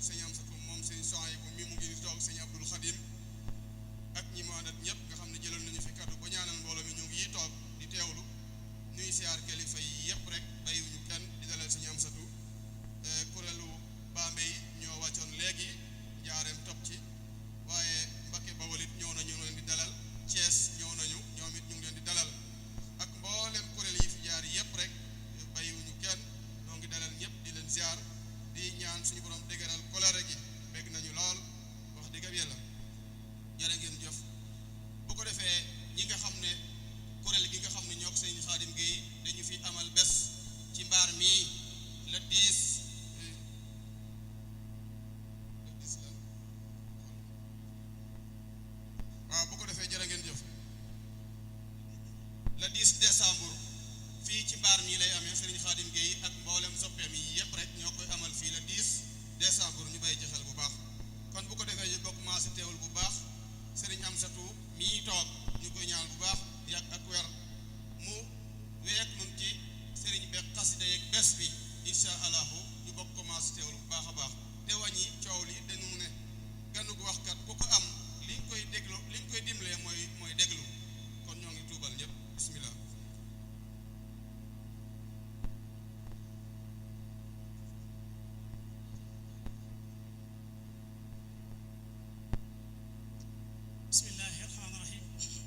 sëñ Amsatu moom sëñ Sohaybu mi mu ngi ni toog sëñ Abdul Xadim ak ñi mu àndat ñëpp nga xam ne jëloon nañu fi kaddu ba ñaanal mbooloo mi ñu ngi toog di teewlu ñuy siyaar kilifa yi yëpp rek bàyyiwuñu kenn di dalal sëñ Amsatu kuréelu Bambey ñoo wàccoon léegi njaareem topp ci waaye Mbakke Bawol it ñëw nañu leen di dalal Thiès ñëw nañu ñoom it ñu ngi leen di dalal ak mboolem kuréel yi fi jaar yëpp rek bàyyiwuñu kenn ñoo ngi dalal ñëpp di leen ziar di ñaan suñu borom dëgëral kolere gi bégg nañu lool wax dëgg yàlla jërë ngeen jëf bu ko defee ñi nga xam ne kuréel gi nga xam ne ñoo ko sëñ Xaadim Gueye dañu fi amal bés ci mbaar mii le 10 waaw bu ko defee jërë ngeen jëf le 10 décembre fii ci mbaar mii lay amee sëriñ Xaadim Gueye ak mboolem soppeem yi yëpp rek ñoo koy amal fii le 10 décembre ñu bàyyi ci xel bu baax kon bu ko defee ñu bokk maase teewul bu baax sëriñ Amsatu mii toog ñu koy ñaan bu baax yàgg ak weer mu week nun ci sëriñ beeg xasida yeeg bés bi incha allahu ñu bokk commencé teewul bu baax a baax te wàññi coow li dañu ne ganug waxkat ku ko am li nga koy déglu li nga koy dimlee mooy déglu kon ñoo ngi tuubal ñëpp bismillah bismillahi rahmaani rahim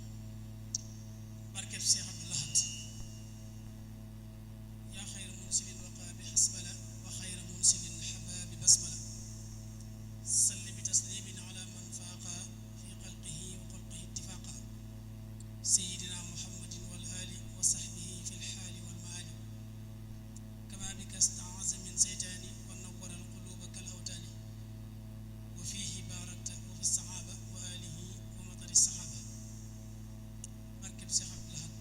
barkeb Cheikh Abdou Lahad yaa xayra munsilin waqa bi xasbala wa xayra munsilin xaba bi basmala salli bi taslimin ala man faaqa fi xalqihi wa xulqihi ittifaqa sayidina muhammadin wal ali wa saxbihi fi lxaali wal maali kama bika staaza min seytaani wa nawara alquluba kal awtaani wa fihi barakta wa fi saxaaba wa alihi wa matari saxaaba barkeb Cheikh Abdou Lahad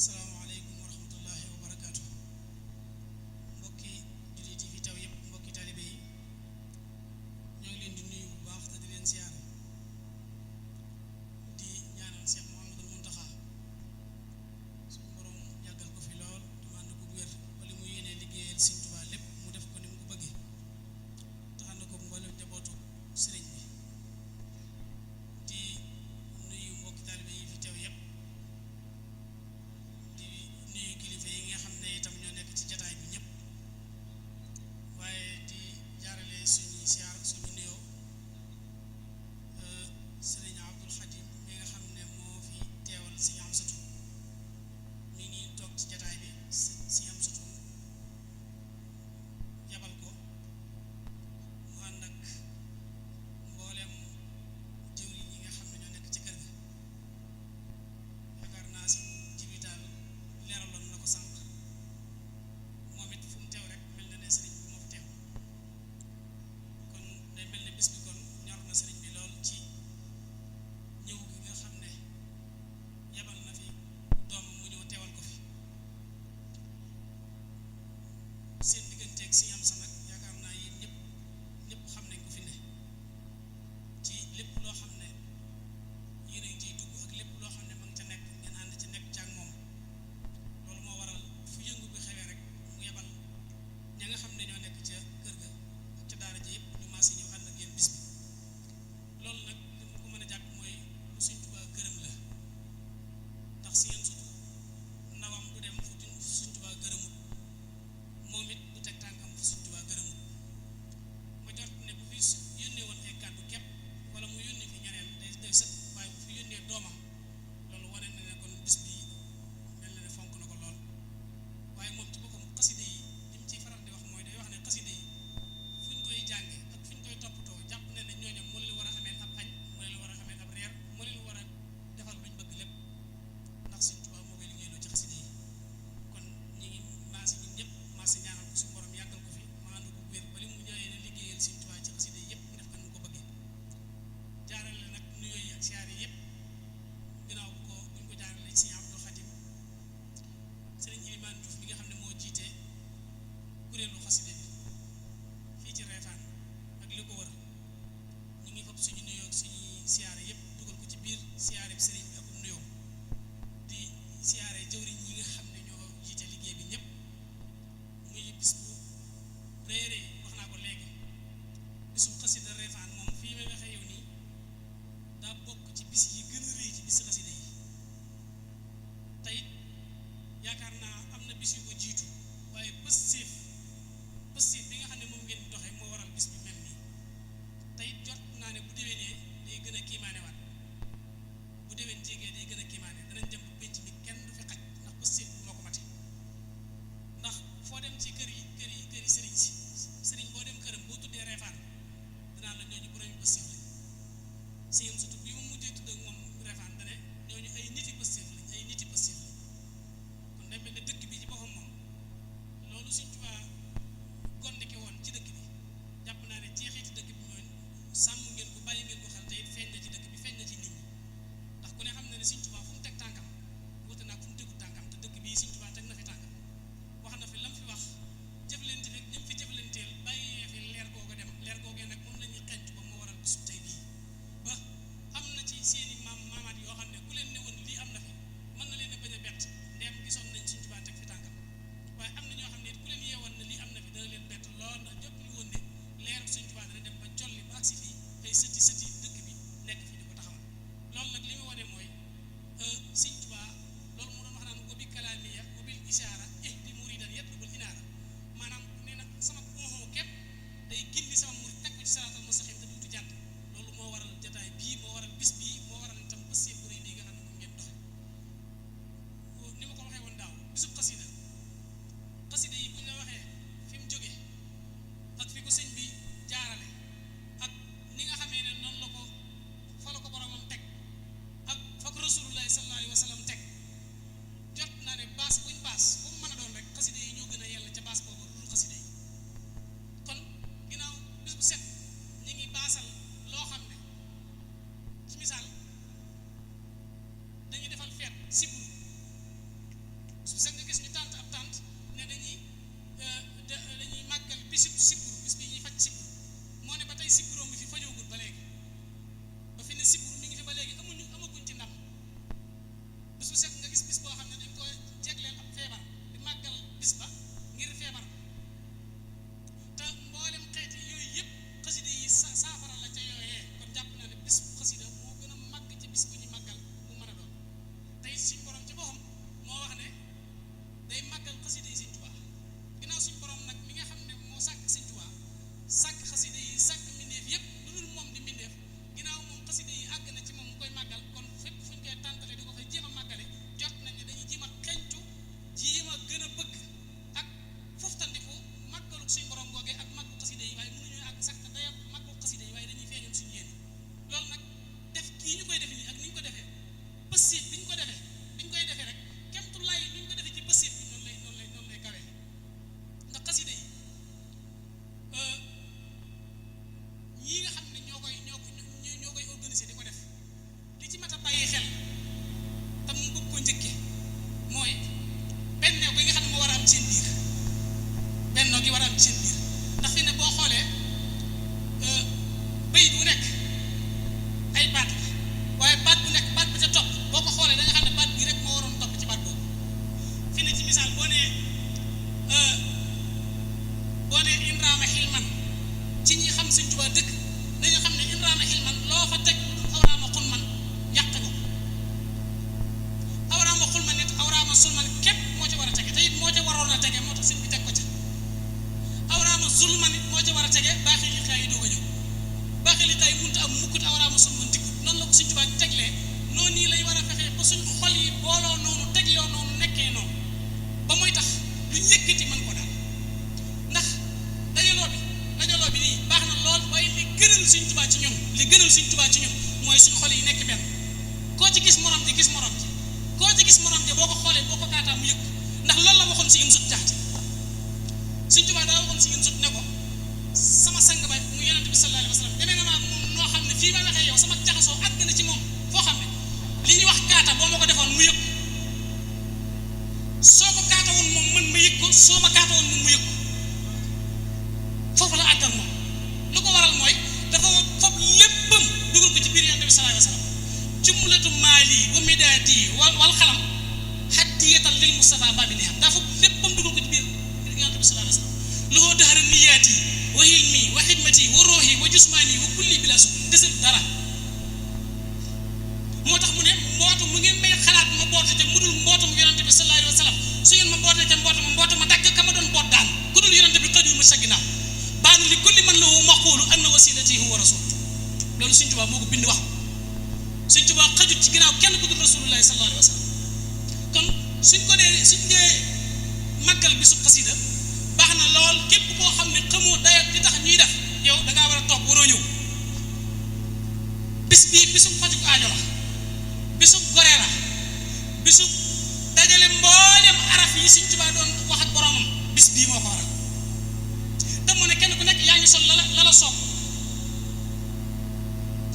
salaamaaleykum wa rahmatullahi wa barakaatu mbokki jullit yi fi taw yëpp mbokki taalibe yi ñoo ngi leen di nuyu bu baax te di leen siyaar di ñaanal Cheikh Mouhamadul Muntaxa suñu borom yàggal ko fi lool te mu ànd ko wér wala mu yéenee liggéeyal Sëriñ Tuubaa lépp mu def ko ni mu ko bëggee te ànd ko mboolem njabootu sëriñ bi di nuyu mbokki taalibe yi fi teew yëpp di nuyu kilifa yi nga xam ne itam ñoo nekk ci jataay bi ñëpp waaye di jaarale suñuy siyaar suñu nuyoo sëriñ Abdul Xadim mi nga xam ne moo fi teewal sëriñ Amsatu mi ngi toog ci jataay bi sëriñ Amsatu yabal ko mu ànd ak mboolem jëwriñ yi nga xam ne ñoo nekk ci kër ga yaakaar naa si jibital leeraloon na ko sànq moom it fu mu teew rek mel na ne sëriñ bi moo fi teew kon day mel ne bis bi kon ñor na sëriñ bi lool ci ñëw gi nga xam ne yabal na fi doomam mu ñëw teewal ko fi seen digganteeg si am sa nag yaakaar naa yéen ñëpp xam nañ ko fi ne ci lépp loo xam ne yéen a ngi ciy dugg ak lépp loo xam ne ma ngi ca nekk ngeen ànd ci nekk ca ak moom loolu moo waral fu yëngu bi xewee rek mu yebal ña nga xam ne ñoo nekk ca kër ga ak ca daara ji yëpp ñu maasi ñëw ànd ak yéen bis bi loolu nag li ma ko mën a jàpp mooy lu Sëriñ Tuubaa gërëm la ndax si yéen sutu ndawam du dem fu Sëriñ Tuubaa gërëmul moom it du teg tànkam fu Sëriñ Tuubaa gërëmul ma jot ne bu fi yónnee woon ay kàddu képp wala mu yónnee fi ñeneen day sët waaye bu fi yónnee doomam loolu wane na ne kon bis bi mel na ne fonk na ko lool waaye moom ci boppam xaside yi li mu ciy faral di wax mooy day wax ne xaside yi fu ñu koy jànge ak fu ñu koy toppatoo jàpp na ne ñooñu moo leen war a amee ab añ moo leen war a amee ab reer moo leen war a defal luñ bëgg lépp ndax Sëriñ Tuubaa moo koy liggéeyloo ci xaside yi kon ñi ngi maasi ñun ñëpp maasi ñaanal ko suñu borom yàggal ko fi maandu ko wér ba li mu ñëwee ne liggéeyal Sëriñ Tuubaa ci xaside yi yëpp mu def ko nu ko bëggee jaarale nag nuyoo yi ak siyaar yi yëpp ginnaaw bu ñu ko jaarale ci Sëriñ Abdul Xadim Sëriñ Ilimaan Diouf mi nga xam ne moo jiite kuréelu xaside bi fii ci Réfane ak li ko wër ñu ngi fab suñu nuyoo ak suñuy siyaare yëpp dugal ko ci biir siyaare bi sëriñ bi ak nuyoo di siyaare jëwriñ yi nga xam ne ñoo jiite liggéey bi ñëpp muy bis bu réeré wax naa ko léegi bisub sibbiru bis bi ñuy faj sibbiru moo ne ba tey sibbiroo ngi fi fajoogul ba léegi ba fi ne sibbiru mi ngi fi ba léegi amaguñ ci ndam bis bu set nga gis bis boo xam ne dañ ko jegleel ab feebar di màggal bis ba ngir feebar te mboolem xeeti yooyu yëpp xasida yi saafara la ca yooyee kon jàpp naa ne bis bu xasida moo gën a màgg ci bis bu ñuy màggal mu mën a doon tey suñ borom ci boppam moo wax ne day màggal xasida yi Sëñ Tuubaa ginnaaw suñ borom nag mi nga xam ne moo sàkk Sëñ Tuubaa sàkk xasida yi sàkk mbindeef yëpp lu dul moom di mbindeef ginnaaw moom xasida yi àgg na ci moom mu koy màggal kon fépp fuñ koy tàntale di ko fay jéem a màggale jot nañ ne dañuy jéem a xencu jéem a gën a bëgg ak foftandiku màggalu suñ borom googee ak màggu xasida yi waaye mënuñu ak sax daya màggu xasida yi waaye dañuy feeñal suñu yéene loolu nag def kii ñu koy defe nii ak ni ñu ko defee pësséef bi ñu ko defee bi ñu koy defee rek kemtulaay ni ñu ko defee ci pësséef bi noonu lay kawee ndax xasida yi ñii nga xam ne ñoo koy organiser di ko def li ci mat a bàyyi xel te mu bëgg ko njëkke mooy bennoo gi nga xam ne moo war a am seen biir bennoo gi war a am seen biir ndax fi ne boo xoolee bayit bu nekk ay baat la waaye baat bu nekk baat ba ca topp boo ko xoolee da nga xam ne baat bii rek moo waroon topp ci baat boobu fi ne ci misaal boo nee Imraama Xilman ci ñi xam Sëñ Tuubaa dëkk dañu xam ne Imraama Xilman loo fa teg awraama xulman yàq nga ko awraama xulman nit awraama sulman képp moo ca war a tege te it moo ca waroon a tege moo tax sëñ bi teg ko ca awraama zulman nit moo ca war a tege baaxee li xaay yi doog a ñëw baaxee li xaay mënut a am mukkut awraama sulman dikkut noonu la ko Sëñ Tuubaa teglee noonu nii lay war a fexee ba suñ xol yi booloo noonu tegloo noonu nekkee noonu ba mooy tax lu ñu yëkkati mën ko daal ndax dajaloo bi nii baax na lool waaye li gënal Sëñ Tuubaa ci ñun mooy suñ xol yi nekk benn koo ci gis morom ji koo ci gis morom ji boo ko xoolee boo ko kaataa mu yëg ndax loolu la waxoon si yéen sut jaxte Sëñ Tuubaa daa waxoon si yéen sut ne ko sama sang ba mu Yonent bi sallallahu alayhi wa sallam demee na maa moom noo xam ne fii ma waxee yow sama jaxasoo àgg na ci moom foo xam ne li ñuy wax kaata boo ma ko defoon mu yëg soo ko kaata woon moom man ma yëg ko soo ma kaata woon moom mu yëg ko foofu la àggal moom lu ko waral mooy dafa fob léppam dugal ko ci biir Yonent bi sallallahu alayhi wa sallam jumlatu maali wa midaadi wal xalam haddiyatan lil Mustafa babi neexam daa fob léppam dugal ko ci biir Yonent bi sallallahu alayhi wa sallam lu ko dahara niyaati wa hilmi wa xidmati wa ruuhi wa jusmaani wa kulli bila su desal dara moo tax mu ne mbootu mu ngeen may xalaat ma boote te mu dul mbootum Yonent bi sallallahu alayhi wa sallam su ngeen ma bootee ca mbootu ma dagg ka ma doon boot daan ku dul Yonent bi xajul ma sa ginnaaw baana li kulli man lahu maqulu anna wasilati huwa rasul loolu Sëñ Tuubaa moo ko bind wax Sëñ Tuubaa xajut ci ginnaaw kenn ku dul rasulullahi sallallahu alayhi wa sallam kon suñ dee màggal bisu xasida baax na lool képp koo xam ne xamoo dayat li tax ñuy def yow da ngaa war a toog waroo ñëw bis bii bisu fajuk aajo la bisu gore la bisu dajale mboolem araf yi Sëñ Tuubaa doon wax ak boromam bis bii moo ko waral te mu ne kenn ku nekk yaa ngi sol la la soog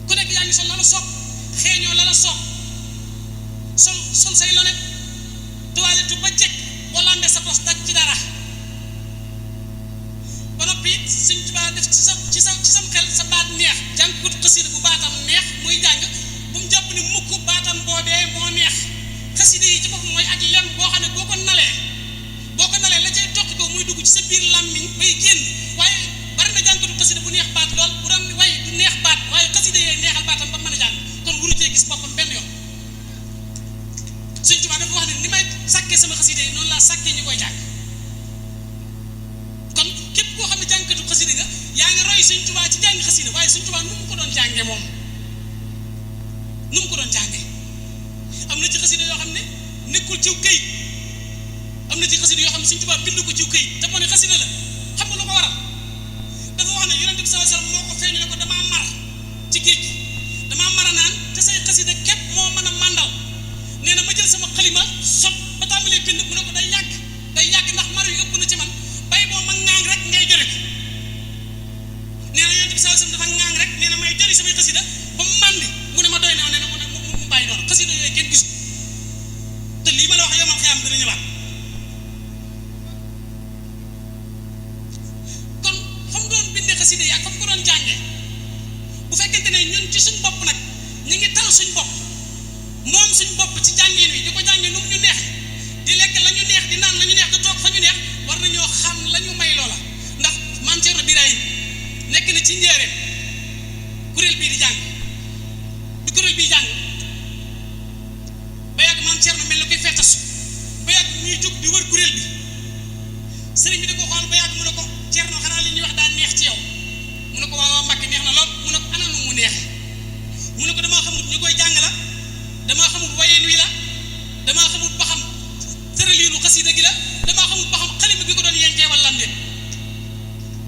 ku nekk yaa ngi sol la la soog xeeñoo la la soog sol say lonet toilette ba jekk boo lambee sa poos daj ci dara ba noppi Sëñ Tuubaa def ci sam xel sa baat neex jàngkut xasida bu baatam neex muy jàng bu mu jàpp ni mukk baatam boobee moo neex xasida yi ci boppam mooy ak lem boo xam ne boo ko nalee la cay tokki ko muy dugg ci sa biir làmmiñ bay génn waaye bari na jàngkatu xasida bu neex baat lool bu doon way du neex baat waaye xasida yee neexal baatam ba mën a jàng kon wuru cee gis boppam benn yoon Sëñ Tuubaa dafa wax ne ni may sàkkee sama xasida yi noonu laa sàkkee ñi koy jàng kon képp koo xam ne jàngkatu xasida nga yaa ngi roy Sëñ Tuubaa ci jàng xasida waaye Sëñ Tuubaa nu mu ko doon jànge moom nu mu ko doon jànge am na ci xasida yoo xam ne nekkul ciw këyit am na ci xasida yoo xam ne Sëñ Tuubaa bind ko ciw këyit te moo ne xasida la xam nga lu ko waral dafa wax ne Yonent bi sallallahu alayhi wa sallam moo ko feeñu ne ko damaa mar ci géej gi damaa mar a naan te say xasida képp moo mën a màndal nee na ma jël sama xalima sot ba tàmbalee bind mu ne ko day yàgg ndax mar yu ëpp na ci man bay boo ma ŋaang rek ngay jëriñ nee na Yonent bi sallallahu alayhi wa sallam dafa ŋaang rek nee na may jëri samay xasida ba mu màndi mu ne ma doy na nee na mu bàyyi noonu xasida yooyu kenn gisu te lii ma la wax yomal xiyaam dina ñëwaat kon xasida yi ak fa mu ko doon jànge bu fekkente ne ñun ci suñ bopp nag ñu ngi tal suñ bopp moom suñ bopp ci jàngin wi di ko jànge nu mu ñu neex di lekk la ñu neex di naan la ñu neex di toog fa ñu neex war nañoo xam la ñu may loola ndax maam Cerno Birahim nekk na ci njéeréem kuréel bii di jàng bi kuréel bii jàng ba yàgg maam Cerno mel ni koy fettasu ba yàgg ñuy jóg di wër kuréel bi sëriñ bi di ko xool ba yàgg mu ne ko Cerno xanaa li ñuy wax daa neex ci yow mu ne ko waaw Mbàkke neex na lool mu ne ko ana nu mu neexe mu ne ko damaa xamut ñu koy jàng la damaa xamut wayeen wi la damaa xamut ba xam tëraliinu xasida gi la damaa xamut ba xam xalima gi ko doon yenkee wala am déet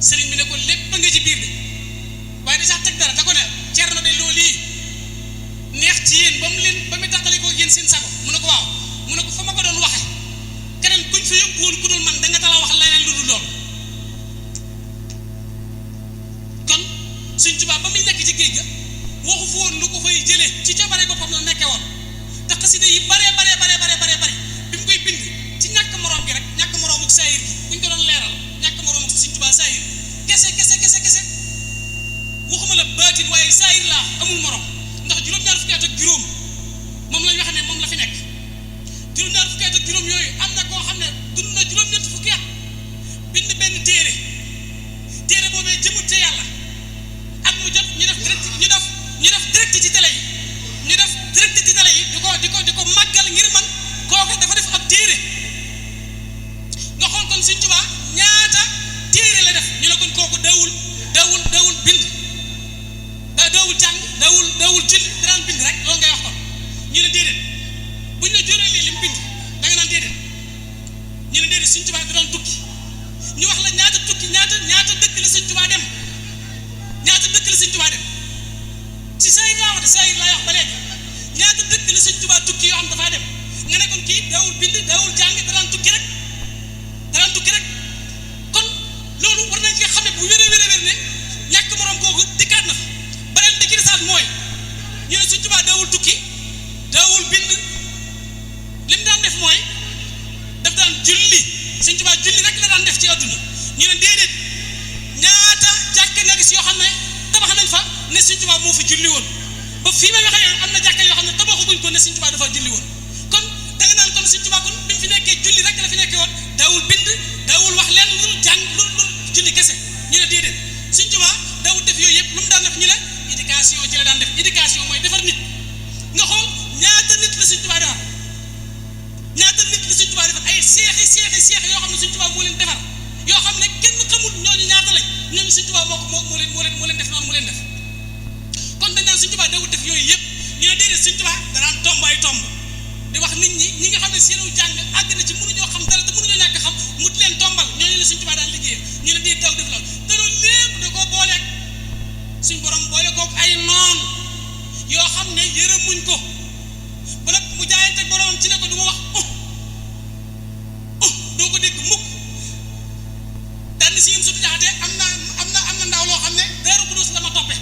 sëriñ bi ne ko lépp a nga ci biir de waaye da sax teg dara da ko ne Cerno de loolu yi neex ci yéen ba mu tàqale ko yéen seen sago mu ne ko waaw mu ne ko fa ma ko doon waxe keneen kuñ fa yóbbu woon ku dul man da nga tala wax leneen lu dul lool kon Sëñ Tuubaa ba muy nekk ci géej ga waxu fa woon lu ko fay jëlee ci coobare boppam la nekkee woon te xasida yi bare bi mu koy bind ci ñàkk moroom gi rek ñàkk moroomuk saayir gi buñ ko doon leeral ñàkk moroomuk Sëñ Tuubaa saayir kese waxuma la baatin waaye saayir laa amul morom ndax juróom-ñaar fukki at ak juróom moom lañ wax ne moom la fi nekk juróom-ñaar fukki at ak juróom yooyu am na koo xam ne dund na juróom-ñetti fukki at bind benn téere boobee jëmut ca yàlla at mu jot ñu def direct ci télé yi di ko màggal ngir man kooku dafa def ab téere nga xool kon Sëñ Tuubaa ñaata téere la def ñu ne kon kooku daawul bind daawul jàng daawul julli daan bind rek loolu ngay wax kon ñu ne déedéet buñ la jóoreelee lim bind da nga naan déedéet ñu ne déedéet Sëñ Tuubaa da doon tukki ñu wax la ñaata tukki ñaata dëkk la Sëñ Tuubaa dem ci saayir laa wax de saayir laa wax ba léegi ñaata dëkk la Sëñ Tuubaa tukki yoo xam dafaa dem nga ne kon kii daawul bind daawul jàng da daan tukki rek kon loolu war nañ nga xam ne bu wér ne ñàkk morom kooku dikkaat na beneen di ci desaat mooy ñu ne Sëñ Tuubaa daawul tukki daawul bind lim daan def mooy daf daan julli Sëñ Tuubaa julli rek la daan def ci àdduna ñu ne déedéet ñaata jàkka nga gis yoo xam ne tabax nañ fa ne Sëñ Tuubaa moo fi julli woon ba fii may waxee am na jàkka yoo xam ne tabaxaguñ ko ne Sëñ Tuubaa dafa julli woon kon da nga naan kon Sëñ Tuubaa kon bi mu fi nekkee julli rek la fi nekkee woon daawul bind daawul wax leen lu jàng lu julli kese ñu ne déedéet Sëñ Tuubaa daawul def yooyu yëpp lu mu daan def ñu ne éducation ci la daan def éducation mooy defar nit nga xool ñaata nit la Sëñ Tuubaa defar ay seex yoo xam ne Sëñ Tuubaa moo leen defar yoo xam ne kenn xamul ñooñu ñaata lañ ñooñu Sëñ Tuubaa moo leen def noonu mu leen def kon dañ naan Sëñ Tuubaa dawul def yooyu yëpp ñu ne déedéet Sëñ Tuubaa danaan tomb ay tomb di wax nit ñi nga xam ne seenu jàng àgg na ci mënuñoo xam dara te mënuñoo ñàkk xam mu leen tombal ñooñu la Sëñ Tuubaa daan liggéeyee ñu ne déet daw def loolu te loolu lépp da koo booleeg suñ borom boole koog ay noon yoo xam ne yërëmuñ ko ba nag mu jaayanteeg boromam ci ne ko du ma wax doo ko dégg mukk daan si yëm sutu jaxate am na ndaw loo xam ne Daaru Xudoos la ma toppe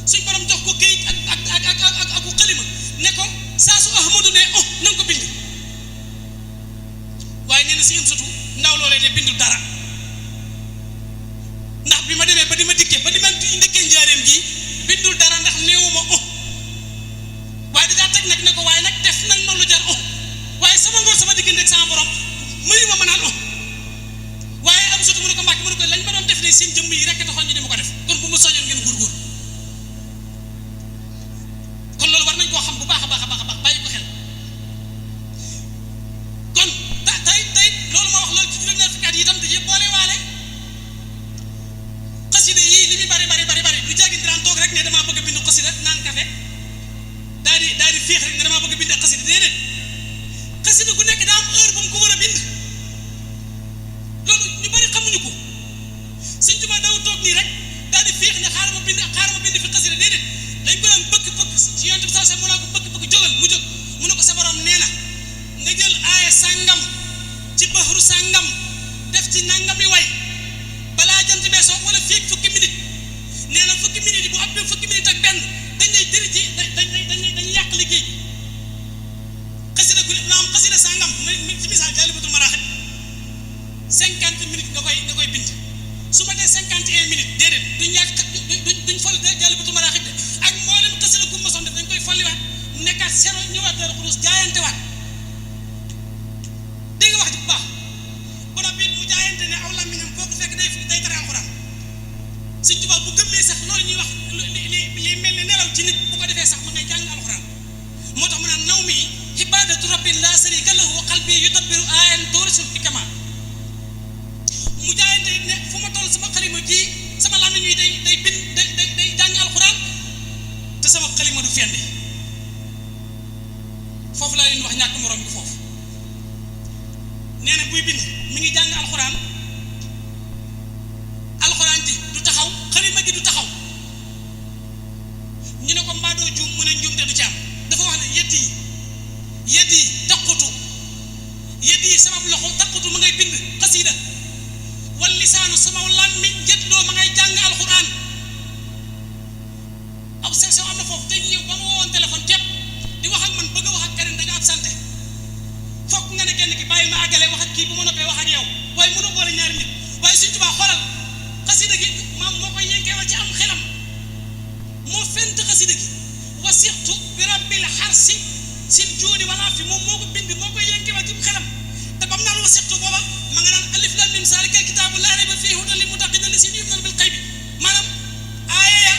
suñ borom jox ko këyit ak ku xalima ne ko saa su Ahmadu ne na nga ko bind waaye nee na si yëm sutu ndaw loolee ne bindul dara ndax bi ma demee ba di ma ndikkee njaareem gi bindul dara ndax néewuma waaye dajaa teg nag ne ko waaye nag def nañ ma lu jar waaye sama ngor sama diggante ak sama borom mënu ma naan waaye am sutu mu ne ko Mbàkke mu ne ko lañ ma doon def ne seen jëmm yi rek taxoon ñu di ma ko def kon bu ma soñoon ngeen góorgóor kon loolu war nañ koo xam bu baax a baax bàyyi ko xel kon tey loolu ma wax loolu ci juróom-ñaar fukki at yi itam dañuy boole waale xasida yii li muy bari lu jàggi daan toog rek ne damaa bëgg a bind xasida naan café daal di féex rek ne damaa bëgg a bind xasida déedéet xasida gu nekk daa am heure bu mu ko war a bind loolu ñu bari xamuñu ko Sëñ Tuubaa daw toog nii rek daal di féex ne xaaral ma bind fi xasida déedéet dañ ko daan bëgg ci Yonent bi sallallahu alayhi wasallam mu naa ko bëgg jógal mu jóg mu ne ko sa borom nee na nga jël aaya sàngam ci baxru sàngam def ci nangami way balaa jant bee soo wala fii fukki minute nee na fukki minute yi bu ëppee fukki minute ak benn dañ lay diri ci dañuy yàq liggéey xasida gu naam xasida sàngam ci misaal Jaalibatul Maraaxib 50 minutes nga koy bind su ma dee 51 minutes déedéet duñ folli de Jaalibatul Maraaxib de ak mboolem xasida gu ma son def dañ koy folliwaat mu nekkaat sero ñëwaat Daaru Xudoos jaayante waat dégg nga wax ji bu baax ba noppi mu jaayante ne aw làmmiñam foo ko fekk day tere alxuraan Sëñ Tuubaa bu gëmmee sax loolu ñuy wax li mel ne nelaw ci nit bu ko defee sax mu ngay jàng alxuraan moo tax mu naan naw mi ibaadatu rabbin laa sharika lahu wa qalbi yudabbiru ayan tuurisul hikama mu jaayante ne fu ma toll sama xalima ji sama làmmiñ wi day bind day jàng alxuraan te sama xalima du fendi foofu laa leen wax ñàkk morom bi foofu nee na buy bind mi ngi jàng alxuraan ji du taxaw xalima gi du taxaw ñu ne ko mbaadoo juum mu ne njuumte du ci am dafa wax ne yedd yi sama loxo taqutu ma ngay bind xasiida wal lisaanu sama làmmiñ jëtloo ma ngay jàng alxuraan ab section am na foofu te ñëw ba ma woowoon téléphone tepp di wax ak man bëgg a wax ak keneen da nga absenté foog nga ne kenn ki bàyyi ma àggale wax ak kii bu ma noppee wax ak yow waaye mënu boole ñaari nit waaye Sëñ Tuubaa xoolal xasida gi maam moo koy yenkeewal ci am xelam moo fent xasida gi wasixtu bi rabbil xarsi sil juudi wala fi moom moo ko bind moo koy yenkeewal ci xelam te bam naan wasixtu booba ma nga naan alif lam mim zaalikal kitaabu laa rayba fiihi hudan lil muttaqiina llaziina yu'minuuna bil xaybi maanaam aaya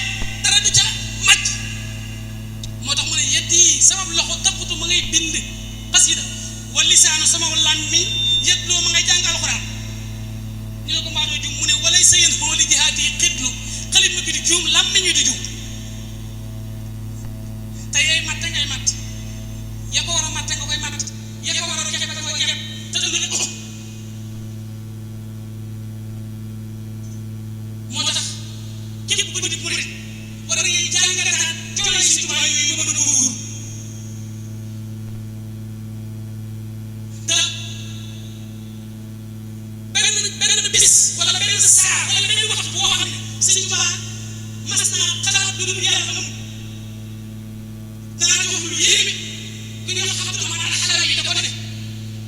dara du ca màcc moo tax mu ne yeddi sama loxo taqutu ma ngay bind xasida wa lisaanu sama làmmiñ yëtloo ma ngay jàng alxuraan ñu ne ko mbaadoo juum mu ne walay sa yéen xooli jihaati yi xitlu xalit ma gi di juum làmmiñ wi di juum te yay matte ngay matt ya ko war a matte nga koy matt ya ko war a kebe nga koy kebe te danga ne moo tax képp ku di murit war a ngay jàngataat coono yi Sëñ Tuubaa yooyu ba mën a góorgóorlu benn bis wala benn saa wala benn waxtu boo xam ne Sëñ Tuubaa mas naa xalaat lu dul yàlla amul danaa jox lu yéeme ku ñuy wax Abdourahmane al-Xalabi yi da ko ne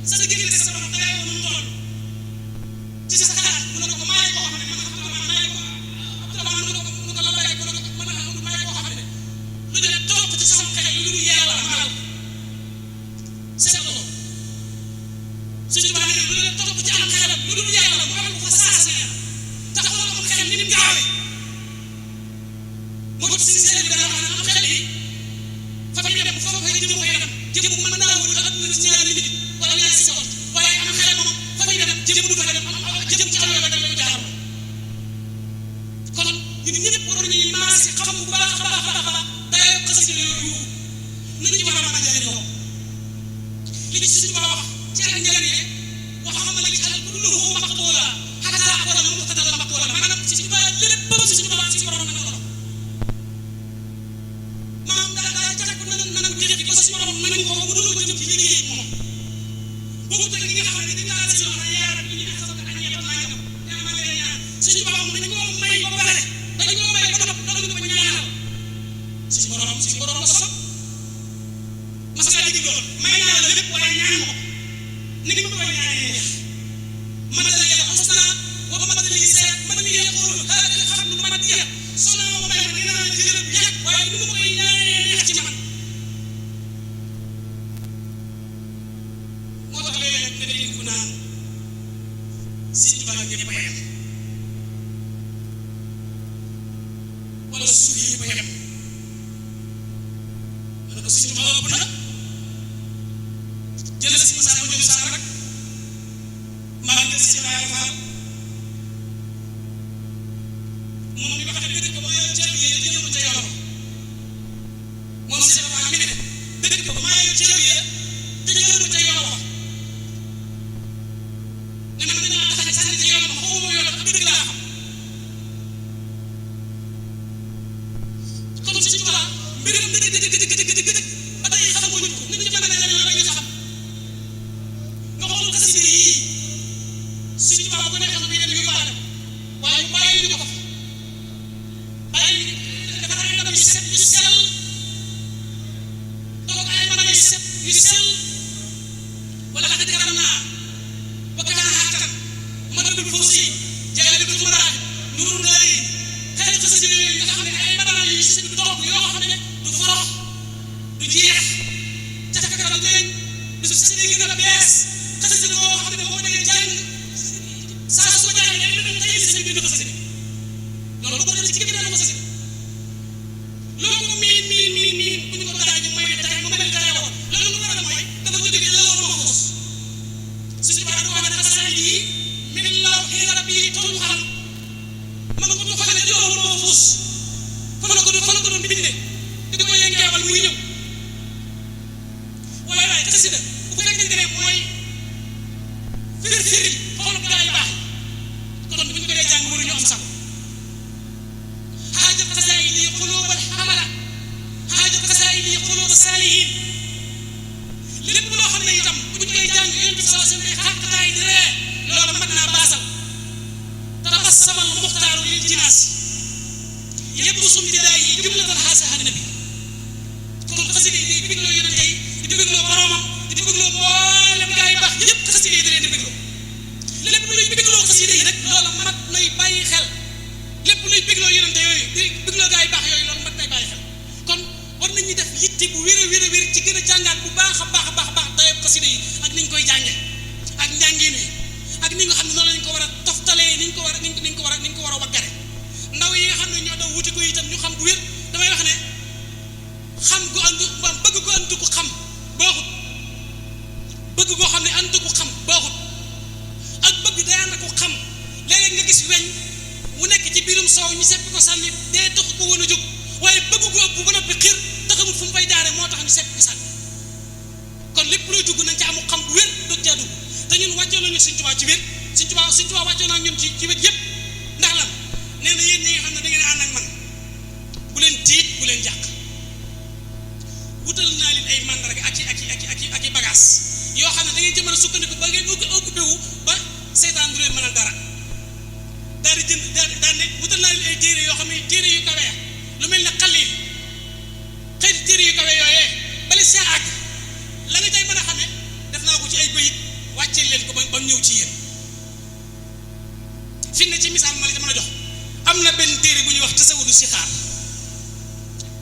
sa diggante sa borom dangay wax nu mu toll ci sa xalaat mu ne ko maay koo xam ne man Abdourahmane maay ko Abdourahmane mu ne ko la lay mu ne ko man Amadou maay koo xam ne lu ne toog ci sama xel lu dul yàlla maal seetloo Sëñ Tuubaa ne lu ne toog ci am xelam lu dul yàlla mu am ko fa saasa ne te xool am xel ni mu gaawee moo tax si seen bi dana wax ne am xel yi fa muy dem foo koy jëm koy dem jëm mën naa wut adduna ci ñaari minute wala ñaari seconde waaye am xel moom fa muy dem jëm du fa dem jëm ci am yoon dañ koy jaaral kon ñun ñëpp waroon nañu maase xam bu baax a baax a baax dayoo xasida yooyu nañu ci war a mën a jëriñoo li ci Sëñ Tuubaa wax ci ak njëriñ wax xam nga li ci bu dul lu maqtoola xataa wala mu muqtadal maqtoola maanaam Sëñ Tuubaa lépp ba Sëñ Tuubaa ci borom na ko maam daa jàpp nan jëf ko si borom nañ ko bu dul ko jëm ci liggéey moom boobu teg ñi nga xam ne dañu naan si loxo yaaram ñi nga xam ne ak ñepp naa ñam yaa ma lay ñaan Sëñ Tuubaa moom dañ ko may ba pare dañ ko may ba nopp doon ko ñaanal si borom la sopp mas nga dégg loolu may naa la lépp waaye ñaan ko ni nga koy ñaanee man la yàlla xos naa wa man la yi seet man mi yaqul hada xam lu man diya sona ma may dina la jël bu yàgg waaye ni ma koy ñaanee neex ci man moo tax léeg-léeg nga dégg ku naan Sëñ Tuubaa ñëpp a yem wala suuf yi yëpp a yem ma ne ko Sëñ Tuubaa ëpp na jël si Moussa Diop Sarr rek maa ngi jël si Ibrahima Fall moom mi nga xam ne dëkk ba yor ceeb yi di ñëw ca Yoro moom Sëñ Tuubaa mi ne dëkk ba maa yor ceeb yi te ñëw ca Yoro ne man dañoo tax a sànni ca Yoro xaw ma Yoro ak dëkk laa xam kon Sëñ Tuubaa mbiram dëgg ba tey xamuñu ko nit ñi mën a jëriñoo rek ñu xam nga xool xasida yii Sëñ Tuubaa bu neexoon muy dem yóbbaale waaye bàyyi ñu ko fa bàyyi dafa ay ndam yu set yu sell toog ay mën yu set yu sell wala xati karam naa ba kaan xaatan mën a dul foofu si jaay li ko tumaraat nuru ndaay xëy xasida yooyu nga xam ne ay du jeex cafkal lañ bisu si dégg nga bees xasida boo xam ne boo dee jàng saa su ko jàngee dañu dem tey sëñ bi bind xasida loolu bokk na ci képp daal xasida loolu ko miin bu ñu ko daaj may tay mu mel tay woon loolu lu waral mooy dafa jóge la woon moo ko suñu baa dafa wax ne xasaayid yi min lawhi rabbi toolu xam ma nga ko doxale ne loolu moo fuus fa la ko doon bindee te di ko yengeewal muy ñëw waaye xasida bu fekkente ne mooy firi xoolub gaa yu baax yi kon bu ñu ko dee jàng mënuñu am sago xaajat xasaayid yi xuluubal xamala xaajat xasaayid yi xuluubal saalihiin lépp loo xam ne itam bu ñu koy jàng yonent bi sallallahu alayhi wa sallam xàqtaay di ree loolu mat naa baasal tabassamal muxtaaru lil jinaas yëpp sum didaay yi jumlatan xaasa nabi kon xasida yi day bégloo yonent yi di bégloo boromam di bégloo mboolem gaa yu baax yëpp xasida yi da leen di bégloo lépp luy bégloo xasida yi nag loolu mat nay bàyyi xel lépp luy bégloo yonent yooyu di bégloo gaa yu baax yooyu loolu mat nay bàyyi xel kon war nañu def yitte bu wér a wér ci gën a jàngaat bu baax a baax dayoo xasida yi ak niñ koy jànge ak njàngeen wi ak ni nga xam ne noonu lañ ko war a toftalee niñ ko war a waggare ndaw yi nga xam ne ñoo daw wuti ko itam ñu xam bu wér damay wax ne xam gu ànd maam bëgg gu ànd ko xam baaxut bëgg goo xam ne ànd ko xam baaxut ak bëgg day ànd ko xam léeg-léeg nga gis weñ mu nekk ci biirum soow ñu seppi ko sànni dee tax ko woon a jóg waaye bëgg gu ëpp ba noppi xir taxamul fu mu fay jaare moo tax ñu seppi ko sànni kon lépp luy dugg nañ ci amu xam bu wér doog caa dugg te ñun wàccoo nañu Sëñ Tuubaa ci wér Sëñ Tuubaa wàccoo naa ñun ci wét yëpp ndax lan nee na yéen ñi nga xam ne da ngeen ànd ak man bu leen tiit bu leen jàq wutal naa leen ay mandarga ak i bagage yoo xam ne da ngeen ci mën a sukkandiku ba ngeen occupé wu ba seytaan du leen mën a dara daal di jënd daal ne wutal naa leen ay téere yoo xam ne téere yu kawe lu mel ne xalil xëy téere yu kawe yooyee bali see àgg la nga tey mën a xamee def naa ko ci ay bayit wàccee leen ko ba mu ñëw ci yéen fi ne ci misaal ma la mën a jox am na benn téere bu ñuy wax tasawudu sixaar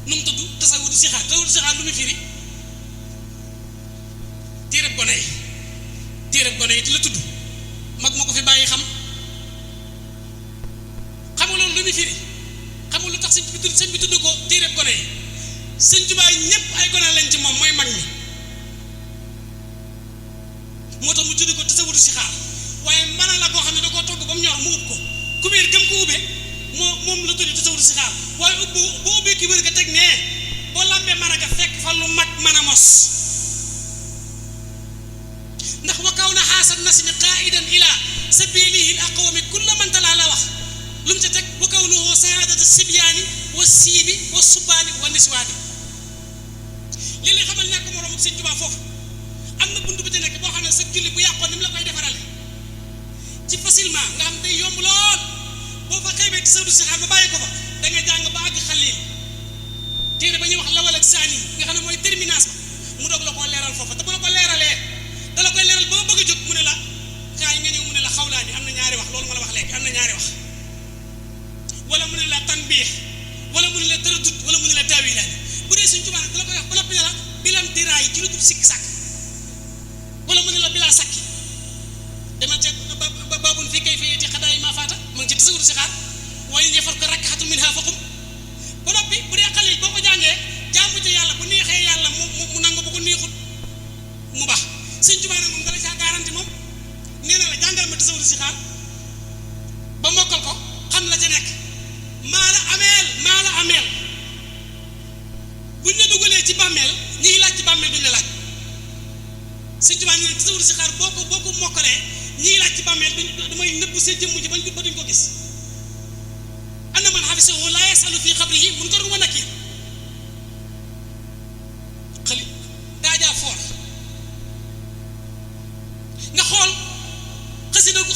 nu mu tudd tasawudu sixaar lu muy firi téereb gone yi di la tudd mag ma ko fi bàyyi xam nga loolu lu muy firi xam nga lu tax sëñ bi tudd ko téereb gone yi Sëñ Tuubaa ñëpp ay gone lañ ci moom mooy mag mi moo tax mu tudd ko tasawudu sixaar waaye mën la koo xam ne da koo togg ba mu ñor mu ub ko kubéer gëm ko ubbee moom la tudd tasawudu sixaar waaye bu ubbee ki wér ga teg nee boo lambee mën a ga fekk fa lu mag mën a mos ndax wa kaw na xaasat nasmi qaidan ila sabilihi al aqwami kulla man talaa la wax lu mu ca teg wa kaw nuhu saadata sibyaani wa siibi wa subbaani wa niswaani li li xamal ñàkk moroom ak Sëñ Tuubaa foofu am na bunt bu ci nekk boo xam ne sa julli bu yàqoon ni mu la koy defarale ci facilement nga xam day yomb lool boo fa xëybee tasawudu sixaar ba bàyyi ko fa da nga jàng ba àgg xalil téere ba ñuy wax lawal ak saani nga xam ne mooy terminance ba mu doog la koo leeral foofa te bu la ko leeralee da la koy leeral ba bëgg a jóg mu ne la kaay nga ñëw mu ne la xawlaani am na ñaari wax loolu ma la wax léegi am na ñaari wax wala mu ne la tanbiix wala mu ne la taraddud wala mu ne la taawilaani bu dee Sëñ Tuubaa nag da la koy wax ba noppi ne la bilam diraay ci lu dul sikki sàkk wala mu ne la bilaa sakki demal ca baabun fii kay fayeti xadaay maa faata mu ngi ci tasawudu sixaar waaye ñu defar ko rakkaxatu min haa faqum ba noppi bu dee xalil boo ko jàngee jaamu ci yàlla bu neexee yàlla mu nangu bu ko neexut mu baax Sëñ Tuubaa nag moom dala caa garanti moom nee na la jàngal ma tasawudu sixaar ba mokkal ko xam la ca nekk maa la ameel buñ la dugalee ci bàmmeel ñiy laaj ci bàmmeel duñ la laaj Sëñ Tuubaa nee na tasawudu sixaar boo ko mokkalee ñiy laaj ci bàmmeel damay nëbb seen jëmm ji ba duñ ko gis anna man hafisahu laa yasalu fii xabrihi munkarun wa nakiir xali daajaa foor nga xool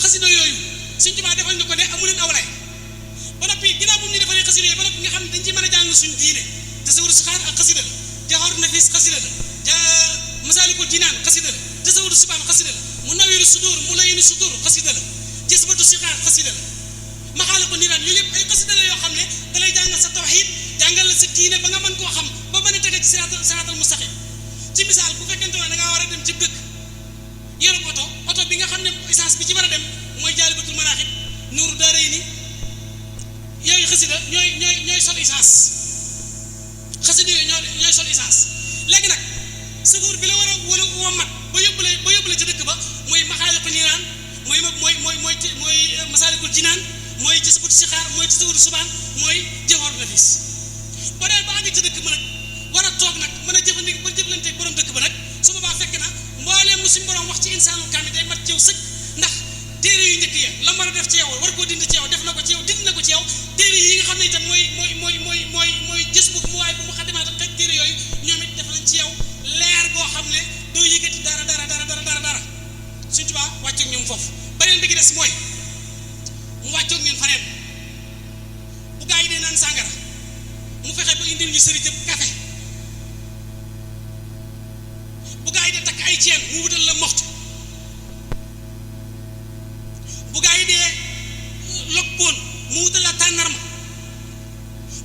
xasida yooyu Sëñ Tuubaa defal ñu ko ne amu leen awlay ba noppi ginnaaw bu ñu defalee xasida yooyu ba noppi nga xam ne dañ ci mën a jàng suñu diine tasawudu sixaar ak xasida la Jawharu Nafiis xasida la Masaalikul Jinaan xasida la tasawudu sibaan xasida la Munawwiru Sudur Mulayinu Sudur xasida la Jazbatu Sixaar xasida la maxaale ko niiraan yooyu yëpp ay xasida la yoo xam ne da lay jàngal sa tawxiid jàngal la sa diine ba nga mën koo xam ba mën a tege ci siraatal mustaqim ci misaal bu fekkente ne da ngaa war a dem ci dëkk yor oto bi nga xam ne essence bi ci war a dem mooy Jaalibatul Maraaxib Nuuru Daarayni yooyu xasida ñooy sol essence xasida yooyu ñooy sol essence léegi nag sëfoor bi la war a wommat ba yóbbu la ca dëkk ba mooy maxaaliqu niiraan mooy masaalikul jinaan mooy jasbatu sixaar mooy tasawudu subaan mooy jawharu nafis boo dee ba àgg ca dëkk ba nag war a toog nag mën a jëfandikoo ba jëflanteeg borom dëkk ba nag su boobaa fekk na mbooleem lu suñu borom wax ci insaanul kaamil day mat ci yow sëkk ndax téere yu njëkk ya la mën a def ci yow war koo dindi ci yow def na ko ci yow dindi na ko ci yow téere yi nga xam ne itam mooy jës bu mu waay bu mu xaddimaat ak téere yooyu ñoom it def nañ ci yow leer goo xam ne doo yëgati dara suñ tubaa wàccoog ñoom foofu beneen bi gi des mooy mu wàccoog ñun faneen bu gaa yi dee naan sàngara mu fexe ba indil ñu sëriñ café bu gaa yi dee takk ay ceen mu wutal la moxtu bu gaa yi dee log boon mu wutal la tànnarma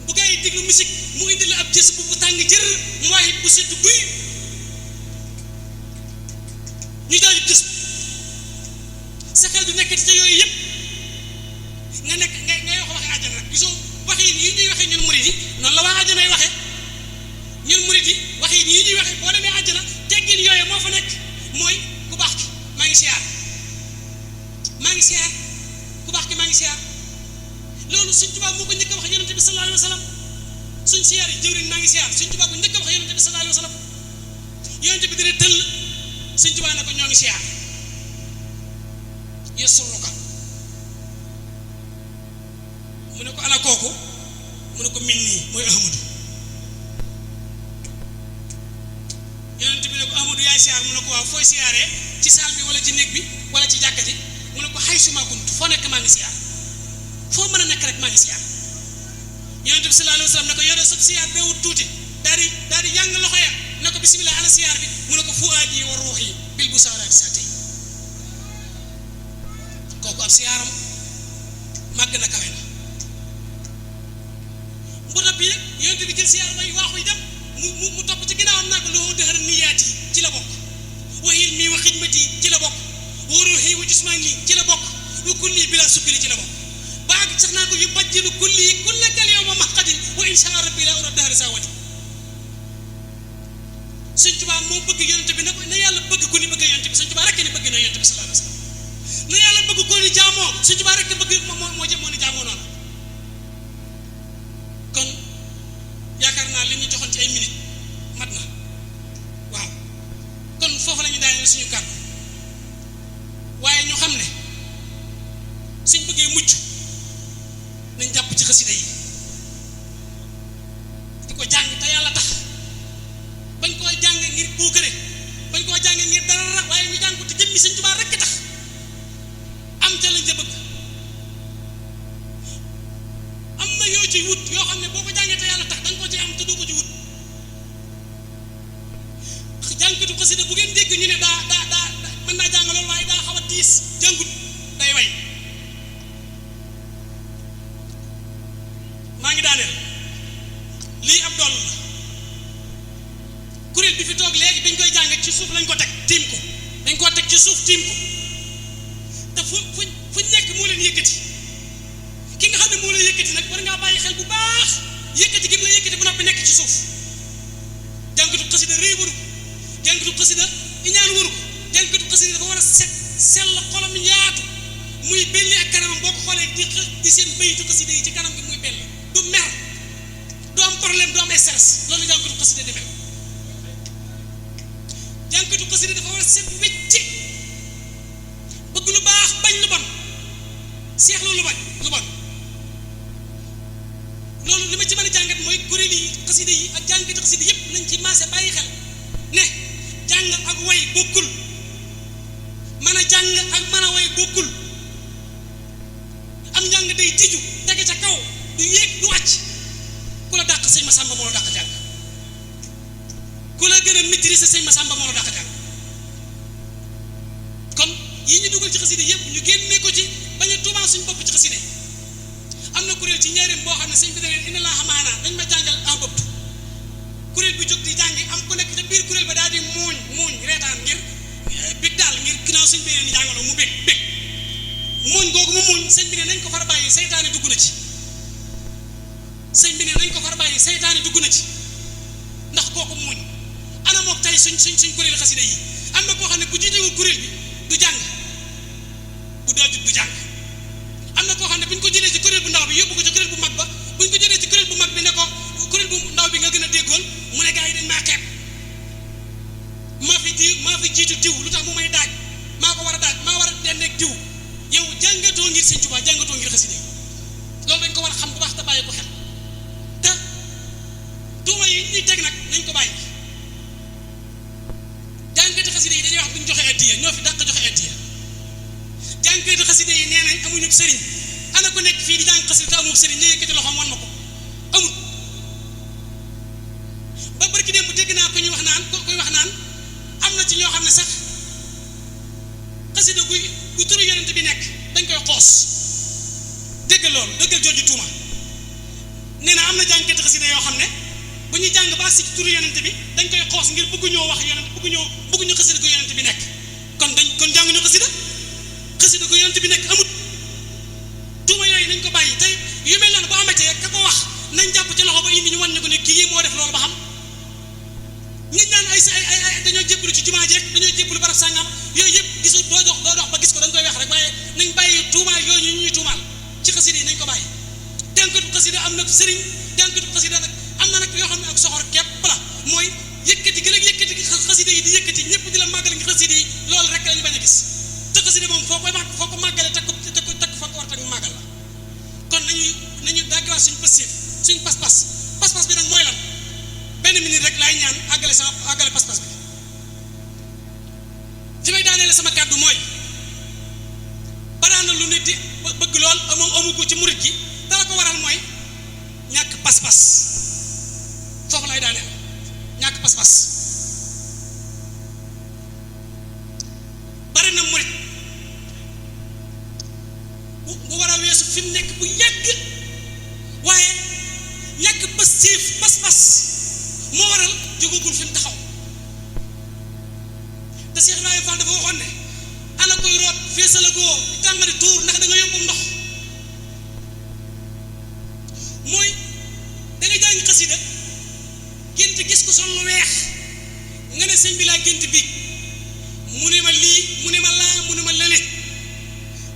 bu gaa yi déglu musique mu indil la ab jës bu tàng jër mu waaye bu sedd guy ñu daal di gis sa xel du nekk ci yooyu yëpp nga nekk ngay wax waxee àjjana nag gisoo wax yi ñuy waxee ñun murid yi noonu la waa àjjanay waxee ñun murid yi wax yi ñuy waxee boo demee àjjana teggin yooyu moo fa nekk mooy ku baax ki maa ngi siyaar ku baax ki maa ngi siyaar loolu Sëñ Tuubaa moo ko njëkk a wax Yonent bi sallallahu alayhi wa sallam suñ siyaar yi jëwriñ maa ngi siyaar Sëñ Tuubaa ko njëkk a wax Yonent bi sallallahu alayhi wa sallam Yonent bi dina tëll Sëñ Tuubaa ne ko ñoo ngi siyaar yesuruka mu ne ko ana kooku mu ne ko min nii mooy Ahmadu Yonent bi ne ko Ahmadu yaay siyaar mu ne ko waaw fooy siyaaree ci saal bi wala ci néeg bi wala ci jàkka ji mu ne ko xay suma kunt foo nekk maa ngi siyaar foo mën a nekk rek maa ngi siyaar Yonent bi sallallahu alayhi wa sallam ne ko yore sab siyaar beewut tuuti daal di yàng loxo ya ne ko bismillah ana siyaar bi mu ne ko fuaad yi wa ruux yi bil busaaraat saati kooku ab siyaaram màgg na kawe na bu rab bi nag Yonent bi jël siyaar bay waaxu yi dem mu topp ci ginnaawam naa ko loo dëxër niyaat yi ci la bokk wa ilmi wa xidmati ci la bokk wa ruuxi wa jismaani ci la bokk wa kulli bila sukkili ci la bokk baag sax naa ko yu bajjilu kulli kullakal yawma mahqadin wa insha rabbi la ura dahri sawati Sëñ Tuubaa moo bëgg Yonent bi na yàlla bëgg ku ni bëgg Yonent bi Sëñ Tuubaa rekk ni bëgg na Yonent bi sallallahu alayhi wa sallam na yàlla bëgg ko ni jaamoo Sëñ Tuubaa rekk bëgg moo ni jaamoo noonu kon yaakaar naa li ñu joxoon ci ay minutes mat na waaw kon foofu la ñu daaneel suñu kàddu waaye ñu xam ne suñ bëggee mucc nañ jàpp ci xasida yi di ko jàng te yàlla tax bañ koo jàng ngir puukare bañ koo jàng ngir dara waaye ñu jàng ko te jëmmi Sëñ Tuubaa rekk tax am ca lañ ca bëgg am na yoo ci wut yoo xam ne boo ko jàngee te yàlla tax danga ko ci am te doo ko ci wut jàngkatu xasida bu ngeen dégg ñu ne daa mën naa jàng loolu waaye daa xaw a diis jàngut day way maa ngi daaneel lii ab doll la kuréel bi fi toog léegi dañ koy jàng ci suuf lañ ko teg tiim ko dañ koo teg ci suuf tiim ko te fu nekk moo leen yëkkati ki nga xam ne moo leen yëkkati nag war ngaa bàyyi xel bu baax yëkkati gi mu la yëkkati bu noppi nekk ci suuf jàngkatu xasida rëy waru ko jàngkatu xasida iñaan waru ko jàngkatu xasida dafa war a sell xolam yaatu muy belli ak kanamam boo ko xoolee di seen bayitu xasida yi ci kanam gi muy belli du mer du am problème du am stress loolu jàngkatu xasida di mel jàngkatu xasida dafa war a set wecci bëgg lu baax bañ lu bon seexlu lu bon loolu li ma ci mën a jàngat mooy kuréel yi xasida yi ak jàngkatu xasida yëpp nañ ci maase bàyyi xel ne jàng ak way bokkul mën a jàng ak mën a way bokkul am njàng day tiju tege ca kaw du yéeg du wàcc ku la dàq sëñ Masamba moo la dàq jàng ku la gën a maîtriser sëñ Masamba moo la dàq jàng kon yi ñu dugal ci xasida yëpp ñu génne ko ci bañ a tuumaal suñu bopp ci xasida am na kuréel ci njëriñ boo xam ne sëñ bi da leen inna laa xamaana dañ ma jàngal en bopp kuréel bi jóg di jàngi am ku nekk ca biir kuréel ba daal di muuñ reetaan ngir bég daal ngir ginnaaw sëñ bi leen di jàngaloo mu bég muuñ googu mu muuñ sëñ bi ne nañ ko far bàyyi seytaane dugg na ci sëñ bi ne nañ ko far bàyyi seytaane dugg na ci ndax kooku muuñ ana mook tey suñ kuréel xasida yi am na koo xam ne bu jiitewul kuréel bi du jàng bu doojut du jàng am na koo xam ne bu ñu ko jëlee ci kuréel bu ndaw bi yóbbu ko ci kuréel bu mag ba bu ñu ko jëlee ci kuréel bu mag bi ne ko kuréel bu ndaw bi nga gën a déggool mu ne gars yi dañ maa xeeb maa fi jiitu diw lu tax mu may daaj maa ko war a daaj maa war a dendeeg diw yow jàngatoo ngir Sëñ Tuubaa jàngatoo ngir xasida yi loolu dañ ko war a xam bu baax te bàyyi ko xel te tuuma yi ñuy teg nag nañ ko bàyyi jàngati xasida yi dañuy wax duñ joxe addiya ñoo fi dàq joxe addiya jàngati xasida yi nee nañ amuñu sëriñ ana ko nekk fii di jàng xasida te amul sëriñ ne yëkkati loxoom wan ma ko amul ba barki démb dégg naa ko ñuy wax naan koy wax naan am na ci ñoo xam ne sax xasida gu turu yonent bi nekk dañ koy xoos dégg loolu dëggal jooju tuuma nee na am na jàngkati xasida yoo xam ne bu ñuy jàng ba si turu yonent bi dañ koy xoos ngir bëgguñoo wax yonent bëgguñu xasida gu yonent bi nekk kon jànguñu xasida gu yonent bi nekk amut tuuma yooyu nañ ko bàyyi tey yu mel noonu bu amatee ka ko wax nañ jàpp ci loxo ba indi ñu wan ñu ko ne kii moo def loolu ba xam ñi naan ay dañoo jébbalu ci jumaa jeeg dañoo jébbalu barab sàngam yooyu yëpp gisul doo dox ba gis ko da nga koy wax rek waaye nañ bàyyi tuumaal yooyu ñuy tuumaal ci xasida yi nañ ko bàyyi jànkatu xasida am na sëriñ jànkatu xasida nag am na nag yoo xam ne ak soxor képp la mooy yëkkati gën a yëkkati xasida yi di yëkkati ñëpp di la màggale ngi xasida yi loolu rek la ñu bañ a gis te xasida moom foo ko màggale teg ko fa ko war teg màggal la kon nañu daggiwaat suñu pas-pas bi nag mooy lan benn minute rek laay ñaan àggale pas-pas bi fi may daaneele sama kàddu mooy baraan na lu nit di bëgg lool amu ko ci murit gi dara ko waral mooy ñàkk pas-pas foofu lay daaneel ñàkk pas-pas bari na murit bu war a weesu fi mu nekk bu yàgg waaye ñàkk pas-pas moo waral jógagul fi mu taxaw te Cheikh Ibrahima Fall dafa waxoon ne ana koy root feesalagoo tàmbali tuur ndax da nga yóbbu ndox mooy da nga jàng xasida gént gis ko sol lu weex nga ne sëñ bi laa gént bi mu ne ma lii mu ne ma laa mu ne ma lële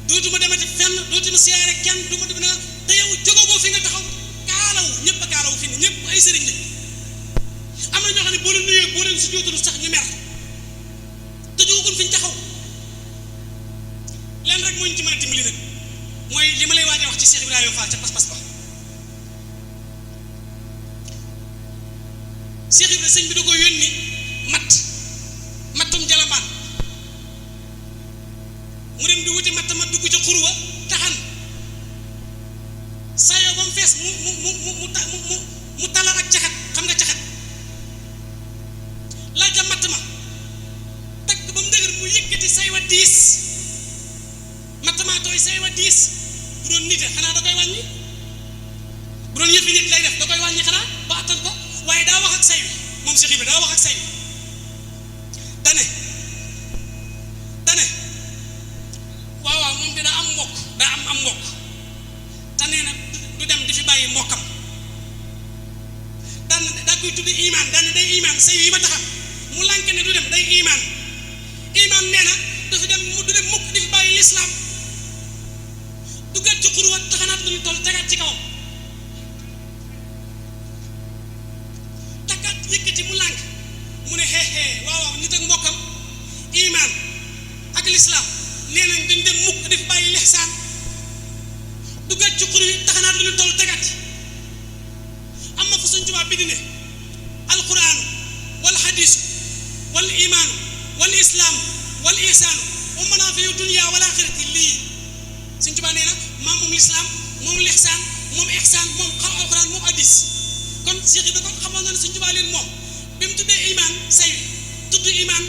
dootuma demati fenn dootuma siyaare kenn duma dem na te yow jógagoo fi nga taxaw kaalaw ñëpp a kaalaw fi ne ñëpp ay sëriñ lañ am na ñoo xam ne boo leen nuyoo boo leen si jootalu sax ñu mer te jógagun fi ñu taxaw leen rek moo ñu ci mën a dimbali nag mooy li ma lay waajee wax ci Cheikh Ibrahima Fall ca pas-pas ba Cheikh Ibrahima sëñ bi da ko yónni mattum jalambaan mu dem di wuti matt ma dugg ca xurwa taxan saa yoo ba mu fees mu talal ak caxat xam nga caxat laaj ca matt ma takk ba mu dëgër mu yëkkati say wa diis matt maa tooy say wa diis bu doon nite xanaa da koy wàññi bu doon yëfi nit lay def da koy wàññi xanaa ba attan ko waaye daa wax ak say wi moom Cheikh Ibrahima daa wax ak say wi dane waaw moom dina am mbokk daa am mbokk te nee na du dem di fi bàyyi mbokkam daa koy tuddi imaan daan day imaan say yi ma taxam mu lànk ne du dem day imaan nee na du dem mukk di fi bàyyi lislaam duggaat ci xurwa taxanaat lu ñu toll tegaat ci kawam takkaat yëkkati mu lànk mu ne xeexee waaw nit ak mbokkam imaan ak lislaam nee nañ duñ dem mukk di fi bàyyi lixsaan duggaat ci xur wi taxanaat lu ñu toll tegaat am na fa Sëñ Tuubaa bi di ne alquran wal xadiisu wal imaanu wal islaamu wal ihsaanu wa manaafiu dunya wal axirati lii Sëñ Tuubaa nee na maa moom lislaam moom lixsaan moom ihsaan moom alquran moom hadiis kon Cheikh Ibra kon xamoon na ne Sëñ Tuubaa leen moom bi mu tuddee imaan say wi tudd imaan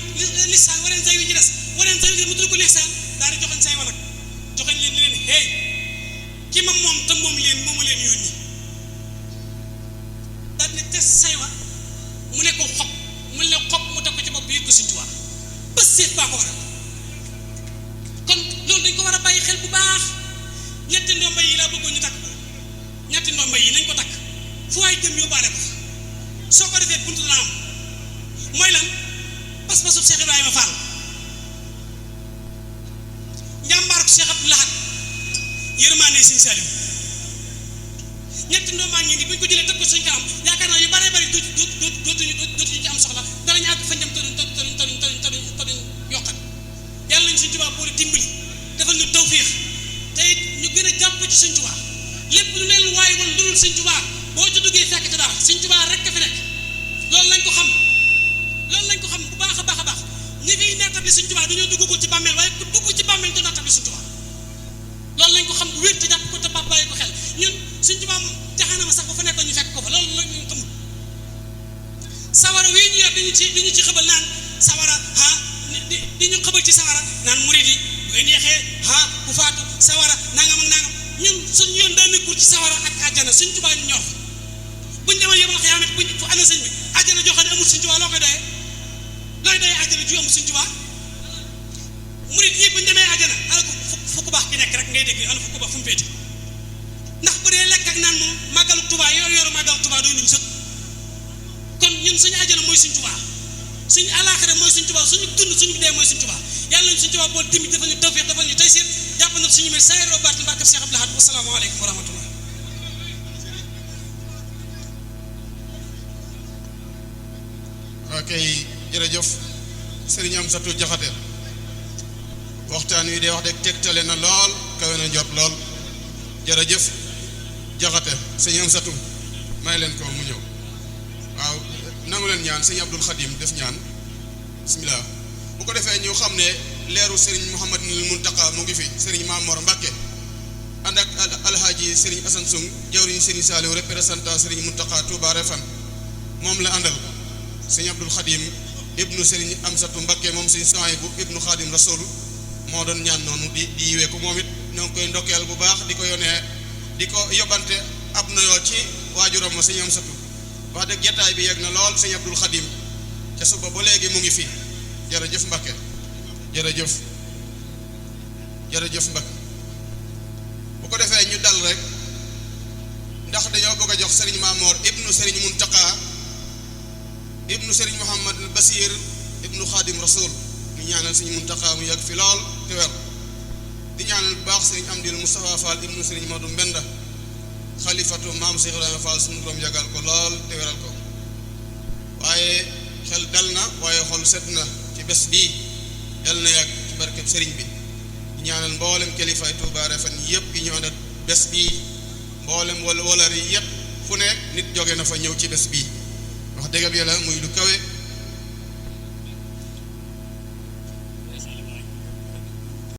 lixsaan wareen say wi ci des wareen say wi mu tudd ko lixsaan daal di joxañ say wa nag joxañ leen ni leen hey ki ma moom te moom leen saywa mu ne ko xob mu ne xob mu teg ko ci bopp bi yët ko Sëñ Tuubaa bés seet baa ko waral kon loolu dañ ko war a bàyyi xel bu baax. ñetti ndomba yi laa bëggoon ñu takk ko ñetti ndomba yi nañ ko takk fu waay jëm yóbbaale ko soo ko defee buntu dana am mooy lan pas-pasu Cheikh Ibrahima Fall njàmbaaru Cheikh Abdou Lahad yërmaane Sëñ Saliou ñetti ndombaa ngi ni buñ ko jëlee teg ko suñ kanam yaakaar naa yu bare bari dootuñu ci am soxla danañu àgg fañ dem tëduñ yokkat yàlla nañ Sëñ Tuubaa boole dimbali defal ñu tawfiix te it ñu gën a jàpp ci Sëñ Tuubaa lépp lu leen waaye woon lu dul Sëñ Tuubaa boo ci duggee fekk ci dara Sëñ Tuubaa rek a fi nekk loolu lañ ko xam bu baax a baax a baax ñi fiy nettali Sëñ Tuubaa dañoo duggagul ci bàmmeel waaye ku dugg ci bàmmeel doo nettali Sëñ Tuubaa loolu lañ ko xam bu wér te jàpp ko te bàyyi ko xel ñun Sëñ Tuubaa jaxanama sax ba fa nekkoon ñu fekk ko fa loolu la ñu xamul sawara wii ñu yor dañu ci xëbal naan sawara di ñu xëbal ci sawara naan murid yi bu ngeen yeexee bu faatu sawara nangam ak nangam ñun suñu yoon daa nekkul ci sawara ak àjjana Sëñ Tuubaa ñu ñor buñ demal yebal xiyaamet buñ fu ana sëñ bi àjjana joo xam ne amul Sëñ Tuubaa loo koy doyee àjjana ju amul Sëñ Tuubaa murid yi buñ demee àjjana ana ko fu ku baax ki nekk rek ngay dégg ana fu ku baax fu mu féete ndax bu dee lekk ak naan moom màggalu Tuubaa yoru màggalu Tuubaa doy nañu sëkk kon ñun suñu àjjana mooy Sëñ Tuubaa suñu àllaaxira mooy Sëñ Tuubaa suñu dund suñu dee mooy Sëñ Tuubaa yàlla nañu Sëñ Tuubaa boo dimbi defal ñu tawfiix defal ñu taysiir jàpp na suñu mbir saa yoo baat barkab Cheikh Abdou Lahad wassalaamu aleykum wa rahmatullah. ok jërëjëf Serigne Amsatou Diakhaté waxtaan wi de wax dëgg tegtale na lool kawe na jot lool jërëjëf Diakhaté sëñ Amsatou may leen ko mu ñëw waaw nangu leen ñaan sëñ Abdul Xadim def ñaan bismillah bu ko defee ñu xam ne leeru Serigne Mouhamadul Muntaqa mu ngi fi Serigne Mamor Mbacké ànd ak alhaaji Serigne Assane Sung jawriñ Serigne Saliou représentant Serigne Muntaqa Touba Refane moom la àndal sëñ Abdul Xadim ibnu Serigne Amsatou Mbacké moom sëñ Souhaïbou ibnu Xadim Rasoul moo doon ñaan noonu di yiwee ko moom it ñoo ngi koy ndokkeel bu baax di ko yónnee di ko yóbbante ab nuyoo ci waajuram ma sëñ Amsatou wax dëgg jataay bi yegg na lool sëñ Abdul Xadim ca suba ba léegi mu ngi fi jërëjëf Mbacké jërëjëf Mbacké bu ko defee ñu dal rek ndax dañoo bëgg a jox Serigne Mamor ibnu Serigne Muntaqa ibnu Serigne Mouhamadul Basir ibnu Xadim Rasoul ñu ñaanal Serigne Muntaqa mu yàgg fi lool te wér di ñaanal bu baax Serigne Amdil Moustapha Fall ibnu Serigne Modou Mbenda xalifatu maam Cheikh Ibrahima Fall suñu borom yàggal ko lool te wéral ko waaye xel dal na waaye xol set na ci bés bii yal na yàgg ci barkeb Serigne bi di ñaanal mboolem kilifaay Touba Refane yëpp yi ñoo ne bés bii mboolem wala yi yëpp fu ne nit jóge na fa ñëw ci bés bii wax dëgg yàlla muy lu kawe